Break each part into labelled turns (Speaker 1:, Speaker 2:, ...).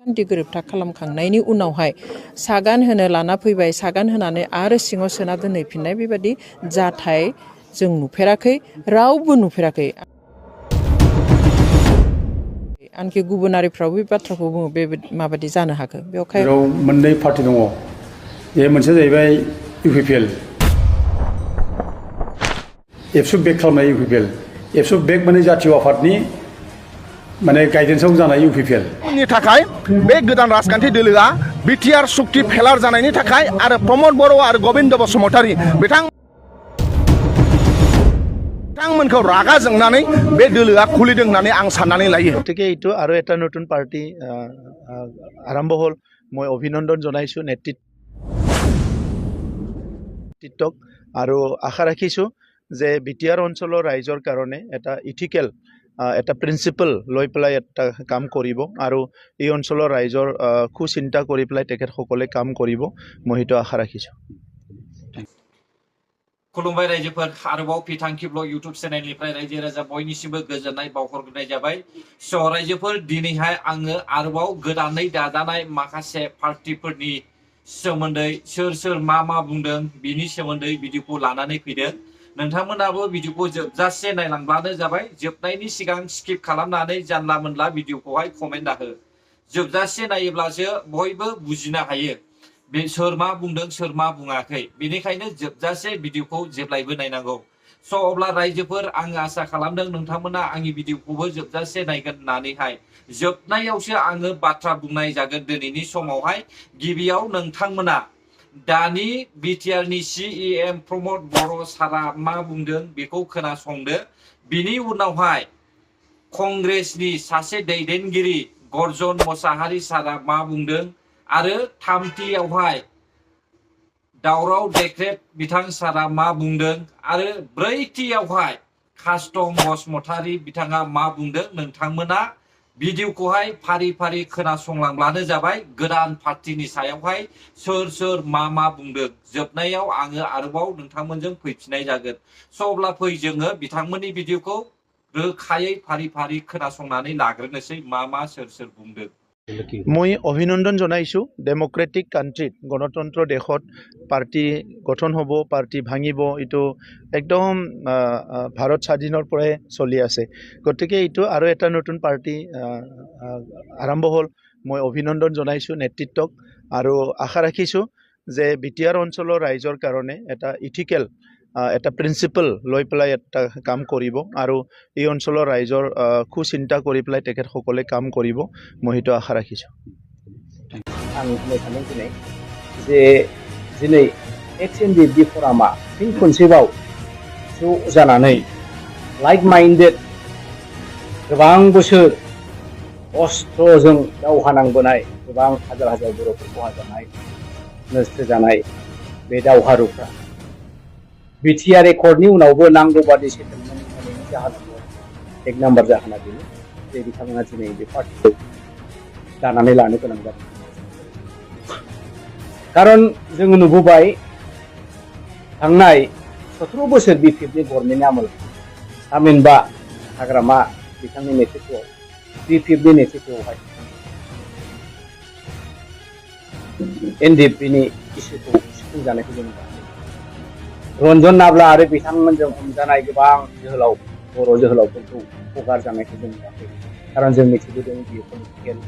Speaker 1: सान्थि गोरोबथा खालामखांनायनि उनावहाय सागान होनो लाना फैबाय सागान होनानै आरो सिङाव सोना दोनहैफिननाय बेबायदि जाथाय जों नुफेराखै रावबो नुफेराखै आनखि गुबुनारिफ्राव बे बाथ्राखौ बुङो बे माबायदि जानो हाखो बेवहाय
Speaker 2: मोननै पार्टी दङ बे मोनसे जाहैबाय इउपिपिएल एबसु बेक खालामनाय इउपिपिएल एबसु बेक माने जातीय आफादनि माने गाइडेन्सआव जानाय इउपिपिएल
Speaker 3: नि थाखाय बे गोदान राजखान्थि दोलोआ बिटिआर सुक्ति फेलार जानायनि थाखाय आरो प्रमद बर' आरो गोविन्द बसुमतारी बिथांमोनखौ रागा जोंनानै बे दोलोआ खुलिदों होननानै आं साननानै लायो।
Speaker 4: गतिके এইটো আৰু এটা নতুন পাৰ্টি আৰম্ভ হ'ল মই অভিনন্দন জনাইছোঁ নেতৃত্বক আৰু আশা ৰাখিছোঁ যে বিটিআৰ অঞ্চলৰ ৰাইজৰ কাৰণে এটা ইথিকেল এটা প্ৰিন্সিপল লৈ পেলাই এটা কাম কৰিব আৰু এই অঞ্চলৰ ৰাইজৰ সুচিন্তা কৰি পেলাই তেখেতসকলে কাম কৰিব মই সেইটো আশা ৰাখিছোঁ।
Speaker 5: खुलुमबाय रायजोफोर आरोबाव पिथांखि ब्लग यूट्यूब चेनेलनिफ्राय रायजो राजा बयनिसिमबो गोजोननाय बावहरग्रोनाय जाबाय। स' रायजोफोर दिनैहाय आङो आरोबाव गोदानै दाजानाय माखासे पार्टिफोरनि सोमोन्दै सोर सोर मा बुंदों बिनि सोमोन्दै भिडिअखौ लानानै फैदों। नोंथांमोनाबो भिडिअखौ जोबजासे नायलांब्लानो जाबाय। जोबनायनि सिगां स्किप खालामनानै जानला मोनला भिडिअखौहाय कमेन्ट दाहो। जोबजासे नायोब्लासो बयबो बुजिनो हायो बे सोर मा बुंदों सोर मा बुङाखै बेनिखायनो जोबजासे भिडिअखौ जेब्लायबो नायनांगौ। स' अब्ला रायजोफोर आं आसा खालामदों नोंथांमोना आंनि भिडिअखौबो जोबजासे नायगोन होननानैहाय जोबनायावसो आङो बाथ्रा बुंनाय जागोन दिनैनि समावहाय। गिबियाव नोंथांमोना दानि बिटिआरनि सिएम प्रमद बर' सारा मा बुंदों बेखौ खोनासंदो। बिनि उनावहाय कंग्रेसनि सासे दैदेनगिरि गर्जन मोसाहारि सारा मा बुंदों आरो थामथियावहाय दावराव डेक्रेट बिथां सारा मा बुंदों आरो ब्रैथियावहाय कास्टम बसुमतारी बिथाङा मा बुंदों नोंथांमोना भिडिअखौहाय फारि फारि खोनासंलांब्लानो जाबाय। गोदान पार्टिनि सायावहाय सोर सोर मा बुंदों जोबनायाव आङो आरोबाव नोंथांमोनजों फैफिननाय जागोन। स' अब्ला फै जोङो बिथांमोननि भिडिअखौ रोखायै फारि फारि खोनासंनानै लाग्रोनोसै मा सोर सोर बुंदों।
Speaker 4: মই অভিনন্দন জনাইছোঁ ডেম'ক্ৰেটিক কাণ্ট্ৰিত গণতন্ত্ৰ দেশত পাৰ্টি গঠন হ'ব পাৰ্টি ভাঙিব এইটো একদম ভাৰত স্বাধীনৰ পৰাই চলি আছে। গতিকে এইটো আৰু এটা নতুন পাৰ্টি আৰম্ভ হ'ল মই অভিনন্দন জনাইছোঁ নেতৃত্বক আৰু আশা ৰাখিছোঁ যে বিটিআৰ অঞ্চলৰ ৰাইজৰ কাৰণে এটা ইথিকেল এটা প্ৰিন্সিপল লৈ পেলাই এটা কাম কৰিব আৰু এই অঞ্চলৰ ৰাইজৰ সুচিন্তা কৰি পেলাই তেখেতসকলে কাম কৰিব মই সেইটো আশা ৰাখিছোঁ।
Speaker 6: आं बुंनो सानदों जे दिनै XNDP फरामा फिन खनसेबाव ज' जानानै लाइक माइन्डेड गोबां बोसोर अस्त्रजों दावहा नांबोनाय गोबां हाजार हाजार बर'फोर खहा जानाय नस्थ जानाय बे दावहारुफ्रा बिटिआर एकर्डनि उनावबो नांगौ बादि सेटेलमेन्ट होनायनि जाहोनाव एक नाम्बार जाहोना बेनो जे बिथांमोना दिनै बे पार्टिखौ दानानै लानो गोनां जादों। खारन जोङो नुबोबाय थांनाय 17 बोसोर बिपिएफनि गभर्नमेन्टनि आमोल थामहिनबा हाग्रामा बिथांनि नेतृत्वआव बिपिएफनि नेतृत्वआवहाय एनडिएफनि इसुखौ सुफुंजानायखौ जों नुदों। रन्जन नाब्ला आरो बिथांमोनजों हमजानाय गोबां जोहोलाव बर' जोहोलावफोरखौ हगारजानायखौ जों नुवाखै। खारन जों मिथिबोदों बियो पलिटिकेल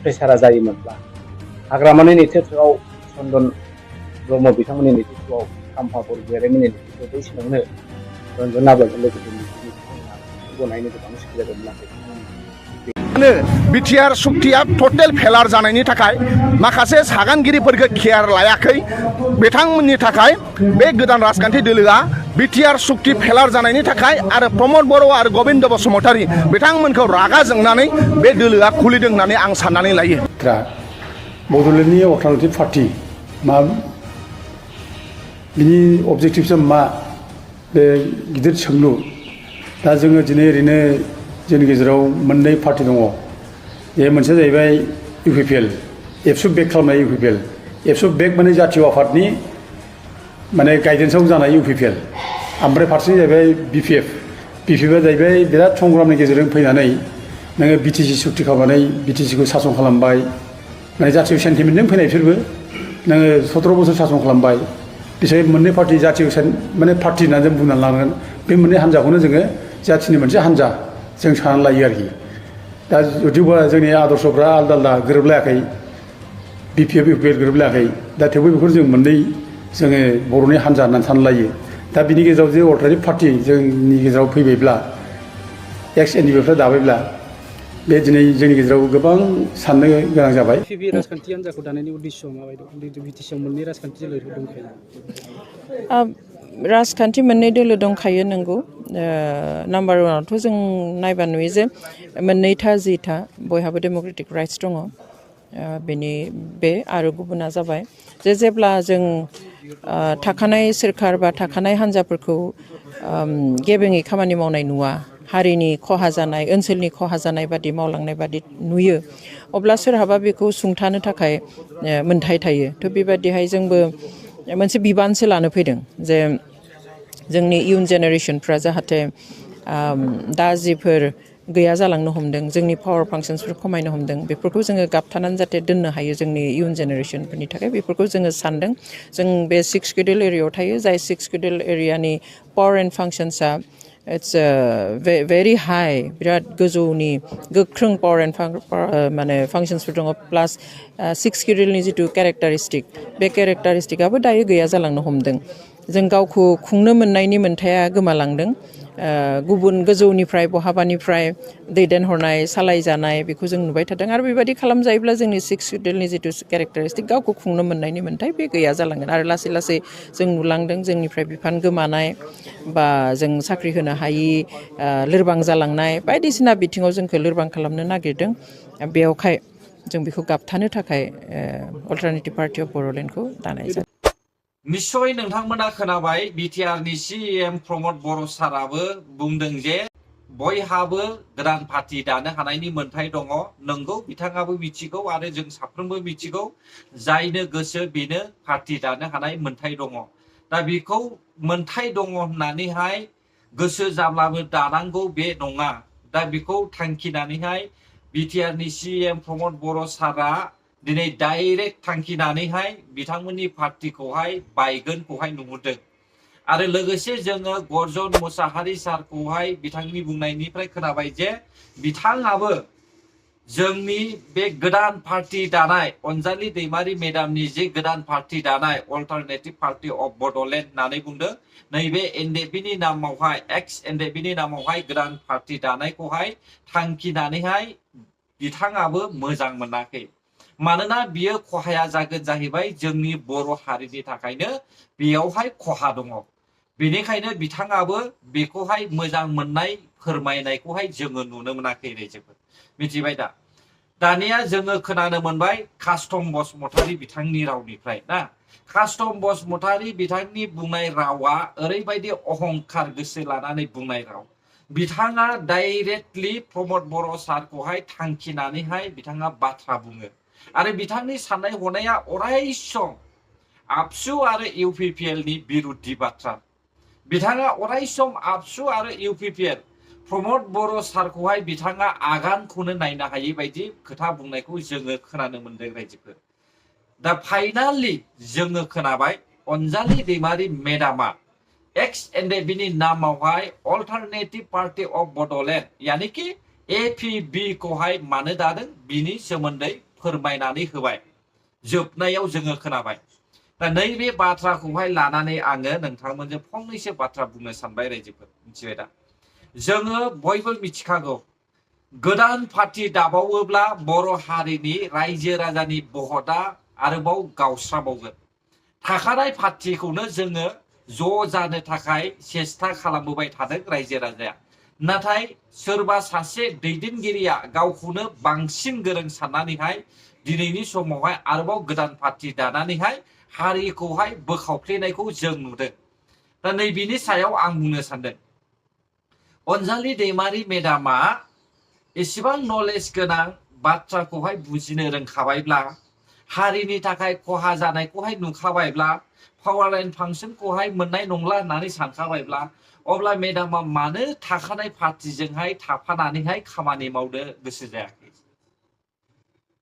Speaker 6: प्रेसारा जायोमोनब्ला हाग्रामानि नेतृत्वआव चन्दन ब्रह्म बिथांमोननि नेतृत्वआव खाम्फा बरगयारिनि नेतृत्वआव बै समावनो रन्जन नाब्लाजों लोगोसे गनायनो गोबां सुबिदा दंमोन।
Speaker 3: बिटिआर सुक्तिया टटेल फेलार जानायनि थाखाय माखासे सागानगिरिफोरखौ केयार लायाखै। बिथांमोननि थाखाय बे गोदान राजखान्थि दोलोआ बिटिआर सुक्ति फेलार जानायनि थाखाय आरो प्रमद बर' आरो गोविन्द बसुमतारी बिथांमोनखौ रागा जोंनानै बे दोलोआ खुलिदों होननानै आं साननानै लायो।
Speaker 2: बड'लेण्डनि अल्टारनेटिभ पार्टी मा बिनि अबजेक्टिभसा मा बे गिदिर सोंलु दा जोङो दिनै ओरैनो जोंनि गेजेराव मोननै पार्टी दङ। बे मोनसे जाहैबाय इउपिपिएल एबसु बेक खालामनाय इउपिपिएल एबसु बेक माने जातीय आफादनि माने गाइडेन्सआव जानाय इउपिपिएल ओमफ्राय फारसेथिं जाहैबाय बिपिएफआ जाहैबाय बिराद संग्रामनि गेजेरजों फैनानै नोङो बिटिसि सुक्ति खालामनानै बिटिसिखौ सासन खालामबाय माने जातीय सेन्टिमेन्टजों फैनाय बिसोरबो नोङो 17 बोसोर सासन खालामबाय बिसोर मोननै पार्टि जातीय माने पार्टि होननानै जों बुंनानै लानांगोन बे मोननै हान्जाखौनो जोङो जाथिनि मोनसे हान्जा जों साननानै लायो आरोखि दा जुदिबा जोंनि आदर्शफ्रा आलदा आलदा गोरोबलायाखै बिपिएफ इउपिएल गोरोबलायाखै दा थेवबो बेखौ जों मोननै जोङो बर'नि हान्जा होननानै साननानै लायो दा बिनि गेजेराव जे अल्टारनेटिभ पार्टि जोंनि गेजेराव फैबायब्ला एक्स एनडिपिफ्रा दाबायब्ला बे दिनै जोंनि गेजेराव गोबां साननो गोनां जाबाय
Speaker 7: पिपि राजखान्थि हान्जाखौ दानायनि उद्देश्यआ माबायदि बिटिसिआव मोननै राजखान्थि दोलो दंखायो
Speaker 1: राजखान्थि मोननै दोलो दंखायो नंगौ नाम्बार वानावथ' जों नायबा नुयो जे मोननैथा जिथा बयहाबो डेम'क्रेटिक राइट्स दङ बेनि बे आरो गुबुना जाबाय जे जेब्ला जों थाखानाय सोरखार बा थाखानाय हान्जाफोरखौ गेबेङै खामानि मावनाय नुवा हारिनि खहा जानाय ओनसोलनि खहा जानाय बादि मावलांनाय बादि नुयो अब्ला सोरहाबा बेखौ सुंथानो थाखाय मोन्थाय थायो थ' बेबादिहाय जोंबो मोनसे बिबानसो लानो फैदों जे जोंनि इयुन जेनेरेसनफ्रा जाहाथे दा जिफोर गैया जालांनो हमदों जोंनि पावार फांसन्सफोर खमायनो हमदों बेफोरखौ जोङो गाबथानानै जाहाथे दोननो हायो जोंनि इयुन जेनेरेसनफोरनि थाखाय बेफोरखौ जोङो सानदों जों बे 6 शिड्युल एरियायाव थायो जाय 6 शिड्युल एरियानि पावार एन्ड फांसन्सआ इट्स भेरि हाई बिराद गोजौनि गोख्रों पावार एन्ड माने फांसन्सफोर दङ प्लास 6 शिड्युलनि जिथु केरेक्टारिस्टिक बे केरेक्टारिस्टिकआबो दायो गैया जालांनो हमदों जों गावखौ खुंनो मोननायनि मोन्थाया गोमालांदों गुबुन गोजौनिफ्राय बहाबानिफ्राय दैदेनहरनाय सालायजानाय बेखौ जों नुबाय थादों आरो बेबायदि खालामजायोब्ला जोंनि 6 शिड्युलनि जिथु केरेक्टारिस्टिक गावखौ खुंनो मोननायनि मोन्थाय बे गैया जालांगोन आरो लासै लासै जों नुलांदों जोंनिफ्राय बिफान गोमानाय बा जों साख्रि होनो हायि लोरबां जालांनाय बायदिसिना बिथिङाव जोंखौ लोरबां खालामनो नागिरदों बेयावखाय जों बेखौ गाबथानो थाखाय अल्टारनेटिभ पार्टि अफ बड'लेण्डखौ दानाय जादों
Speaker 5: निश्चय नोंथांमोना खोनाबाय बिटिआरनि सिएम प्रमद बर' साराबो बुंदों जे बयहाबो गोदान पार्टि दानो हानायनि मोन्थाय दङ नंगौ बिथाङाबो मिथिगौ आरो जों साफ्रोमबो मिथिगौ जायनो गोसो बेनो पार्टि दानो हानाय मोन्थाय दङ दा बेखौ मोन्थाय दङ होननानैहाय गोसो जाब्लाबो दानांगौ बे नङा दा बेखौ थांखिनानैहाय बिटिआरनि सिएम प्रमद बर' सारा दिनै डाइरेक्ट थांखिनानैहाय बिथांमोननि पार्टिखौहाय बायगोनखौहाय नुहुरदों आरो लोगोसे जोङो गर्जन मुसाहारि सारखौहाय बिथांनि बुंनायनिफ्राय खोनाबाय जे बिथाङाबो जोंनि बे गोदान पार्टि दानाय अनजालि दैमारि मेडामनि जे गोदान पार्टि दानाय अल्टारनेटिभ पार्टि अफ बड'लेण्ड होननानै बुंदों नैबे एनडिएफबिनि नामावहाय एक्स एनडिएफबिनि नामावहाय गोदान पार्टि दानायखौहाय थांखिनानैहाय बिथाङाबो मोजां मोनाखै मानोना बियो खहाया जागोन जाहैबाय जोंनि बर' हारिनि थाखायनो बेयावहाय खहा दङ बेनिखायनो बिथाङाबो बेखौहाय मोजां मोननाय फोरमायनायखौहाय जोङो नुनो मोनाखै रायजोफोर मिथिबाय दा दानिया जोङो खोनानो मोनबाय कास्टम बसुमतारी बिथांनि रावनिफ्राय ना कास्टम बसुमतारी बिथांनि बुंनाय रावा ओरैबायदि अहंखार गोसो लानानै बुंनाय राव बिथाङा डाइरेक्टलि प्रमद बर' सारखौहाय थांखिनानैहाय बिथाङा बाथ्रा बुङो आरो बिथांनि साननाय हनाया अराय सम आबसु आरो इउपिपिएलनि बिरुद्धि बाथ्रा बिथाङा अराय सम आबसु आरो इउपिपिएल प्रमद बर' सारखौहाय बिथाङा आगानखौनो नायनो हायै बायदि खोथा बुंनायखौ जोङो खोनानो मोनदों रायजोफोर दा फाइनालि जोङो खोनाबाय अनजालि दैमारि मेडामा एक्स एनडिएफबिनि नामावहाय अल्टारनेटिभ पार्टि अफ बड'लेण्ड यानिकि एपिबि खौहाय मानो दादों बिनि सोमोन्दै फोरमायनानै होबाय जोबनायाव जोङो खोनाबाय दा नैबे बाथ्राखौहाय लानानै आङो नोंथांमोनजों फंनैसो बाथ्रा बुंनो सानबाय रायजोफोर मिथिबाय दा जोङो बयबो मिथिखागौ गोदान पार्टि दाबावोब्ला बर' हारिनि रायजो राजानि बहदा आरोबाव गावस्राबावगोन थाखानाय पार्टिखौनो जोङो ज' जानो थाखाय सेस्था खालामबोबाय थादों रायजो राजाया नाथाय सोरबा सासे दैदेनगिरिया गावखौनो बांसिन गोरों साननानैहाय दिनैनि समावहाय आरोबाव गोदान पार्टि दानानैहाय हारिखौहाय बोखावफ्लेनायखौ जों नुदों दा नैबेनि सायाव आं बुंनो सानदों अनजालि दैमारि मेडामा एसेबां नलेज गोनां बाथ्राखौहाय बुजिनो रोंखाबायब्ला हारिनि थाखाय खहा जानायखौहाय नुखाबायब्ला पावार एन्ड फांसनखौहाय मोननाय नंला होननानै सानखाबायब्ला अब्ला मेडामा मानो थाखानाय पार्टिजोंहाय थाफानानैहाय खामानि मावनो गोसो जायाखै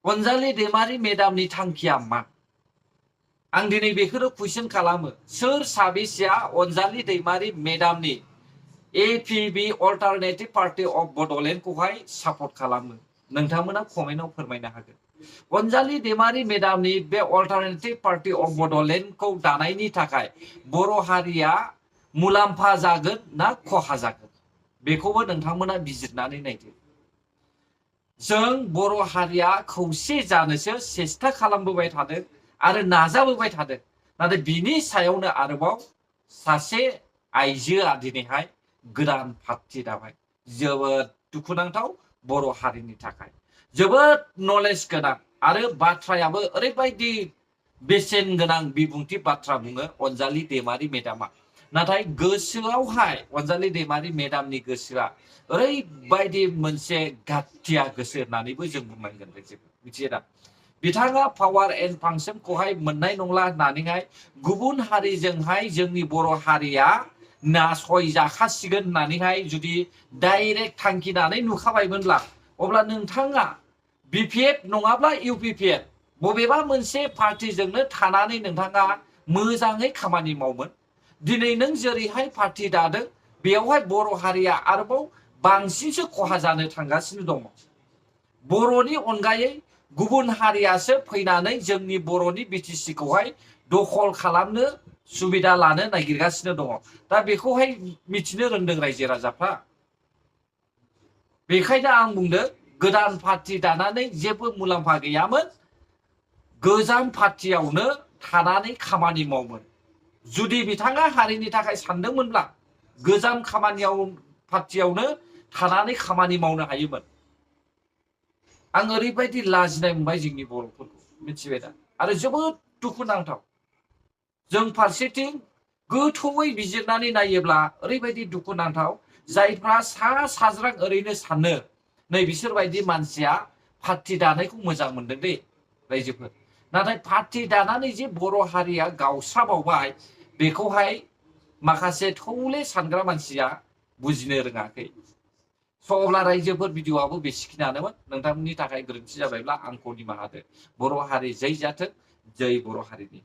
Speaker 5: अनजालि दैमारि मेडामनि थांखिया मा आं दिनै बेखौनो कुइसन खालामो सोर साबेसेया अनजालि दैमारि मेडामनि APB अल्टारनेटिभ पार्टी अफ बड'लेण्डखौहाय सापर्ट खालामो नोंथांमोना कमेन्टआव फोरमायनो हागोन अनजालि दैमारि मेडामनि बे अल्टारनेटिभ पार्टी अफ बड'लेण्डखौ दानायनि थाखाय बर' हारिया मुलाम्फा जागोन ना खहा जागोन बेखौबो नोंथांमोना बिजिरनानै नायदो जों बर' हारिया खौसे जानोसो सेस्था खालामबोबाय थादों आरो नाजाबोबाय थादों नाथाय बिनि सायावनो आरोबाव सासे आइजोआ दिनैहाय गोदान पार्टी दाबाय जोबोद दुखुनांथाव बर' हारिनि थाखाय जोबोद नलेज गोनां आरो बाथ्रायाबो ओरैबायदि बेसेन गोनां बिबुंथि बाथ्रा बुङो अनजालि दैमारि मेडामा नाथाय गोसोआवहाय अनजालि दैमारि मेडामनि गोसोआ ओरैबायदि मोनसे गाथिया गोसो होननानैबो जों बुंनांगोन मिथियो दा बिथाङा पावार एन्ड फांसनखौहाय मोननाय नंला होननानैहाय गुबुन हारिजोंहाय जोंनि बर' हारिया नासयजाखासिगोन होननानैहाय जुदि डाइरेक्ट थांखिनानै नुखाबायमोनब्ला अब्ला नोंथाङा BPF नङाब्ला UPPF बबेबा मोनसे पार्टीजोंनो थानानै नोंथाङा मोजाङै खामानि मावोमोन दिनै नों जेरैहाय पार्टी दादों बेयावहाय बर' हारिया आरोबाव बांसिनसो खहा जानो थांगासिनो दङ बर'नि अनगायै गुबुन हारियासो फैनानै जोंनि बर'नि BTCखौहाय दखल खालामनो सुबिदा लानो नागिरगासिनो दङ दा बेखौहाय मिथिनो रोंदों रायजो राजाफ्रा बेखायनो आं बुंदों गोदान पार्टी दानानै जेबो मुलाम्फा गैयामोन गोजाम पार्टीयावनो थानानै खामानि मावोमोन जुदि बिथाङा हारिनि थाखाय सानदोंमोनब्ला गोजाम पार्टीयावनो थानानै खामानि मावनो हायोमोन आं ओरैबायदि लाजिनाय मोनबाय जोंनि बर'फोरखौ मिथिबाय दा आरो जोबोद दुखुनांथाव जों फारसेथिं गोथौयै बिजिरनानै नायोब्ला ओरैबायदि दुखुनांथाव जायफ्रा सा साज्रां ओरैनो सानो नै बिसोरबायदि मानसिया पार्टी दानायखौ मोजां मोनदों दे रायजोफोर नाथाय पार्टी दानानै जे बर' हारिया गावस्राबावबाय बेखौहाय माखासे थौले सानग्रा मानसिया बुजिनो रोङाखै अब्ला रायजोफोर भिडिअआबो बेसिखिनियानोमोन नोंथांमोननि थाखाय गोरोन्थि जाबायब्ला आंखौ निमाहा होदो बर' हारि जै जाथों जै बर' हारिनि